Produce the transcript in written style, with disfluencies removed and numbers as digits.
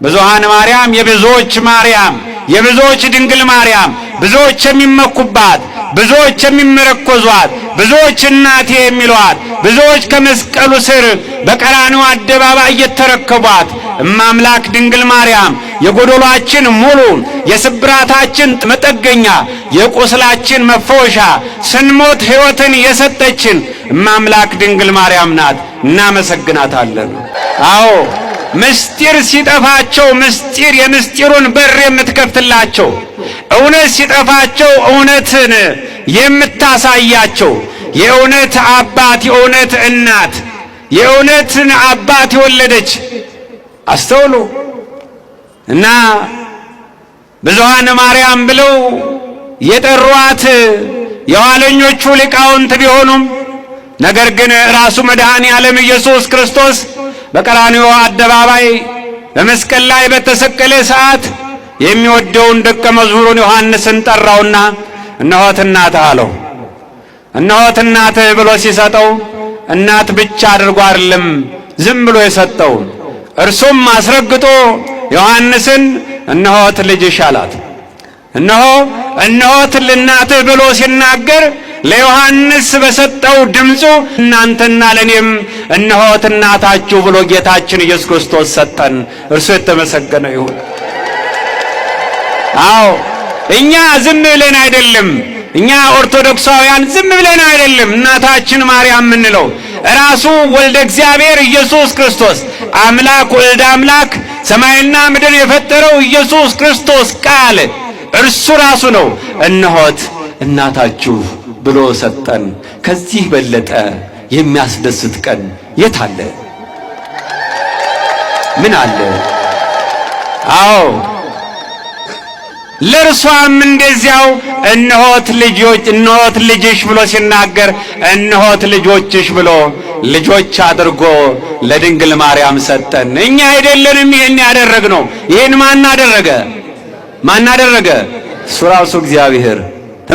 ብዙኃን ማርያም የብዙዎች ማርያም፣ የብዙዎች ድንግል ማርያም፣ ብዙዎች የሚመኩባት፣ ብዙዎች የሚመረኮዟት፣ ብዙዎች እናቴ የሚሏት፣ ብዙዎች ከመስቀሉ ስር በቀራንዮ አደባባይ እየተረከቧት እማምላክ ድንግል ማርያም የጎደሏችን ሙሉ፣ የስብራታችን መጠገኛ፣ የቁስላችን መፈወሻ፣ ስንሞት ሕይወትን የሰጠችን እማምላክ ድንግል ማርያም ናት። እናመሰግናታለን። አዎ፣ ምስጢር ሲጠፋቸው ምስጢር የምስጢሩን በር የምትከፍትላቸው፣ እውነት ሲጠፋቸው እውነትን የምታሳያቸው፣ የእውነት አባት፣ የእውነት እናት፣ የእውነትን አባት የወለደች፣ አስተውሉ እና ብዙኃን ማርያም ብለው የጠሯት የኋለኞቹ ሊቃውንት ቢሆኑም ነገር ግን ራሱ መድኃኔ ዓለም ኢየሱስ ክርስቶስ በቀራንዮ አደባባይ በመስቀል ላይ በተሰቀለ ሰዓት የሚወደውን ደቀ መዝሙሩን ዮሐንስን ጠራውና እነሆት እናትህ አለው። እነሆት እናትህ ብሎ ሲሰጠው እናት ብቻ አድርጎ አይደለም ዝም ብሎ የሰጠው። እርሱም አስረግጦ ዮሐንስን እነሆት ልጅሽ አላት። እነሆ እነሆት እናትህ ብሎ ሲናገር ለዮሐንስ በሰጠው ድምፁ እናንተና ለእኔም እነሆት እናታችሁ ብሎ ጌታችን ኢየሱስ ክርስቶስ ሰጠን። እርሱ የተመሰገነ ይሁን። አዎ፣ እኛ ዝም ብለን አይደለም፣ እኛ ኦርቶዶክሳውያን ዝም ብለን አይደለም እናታችን ማርያም የምንለው። ራሱ ወልደ እግዚአብሔር ኢየሱስ ክርስቶስ፣ አምላክ ወልደ አምላክ፣ ሰማይና ምድር የፈጠረው ኢየሱስ ክርስቶስ ቃል እርሱ ራሱ ነው እነሆት እናታችሁ ብሎ ሰጠን። ከዚህ በለጠ የሚያስደስት ቀን የት አለ? ምን አለ? አዎ፣ ለእርሷም እንደዚያው እነሆት ልጆች፣ እነሆት ልጅሽ ብሎ ሲናገር እነሆት ልጆችሽ ብሎ ልጆች አድርጎ ለድንግል ማርያም ሰጠን። እኛ አይደለንም ይሄን ያደረግነው። ይሄን ማን አደረገ? ማን አደረገ? እሱ ራሱ እግዚአብሔር።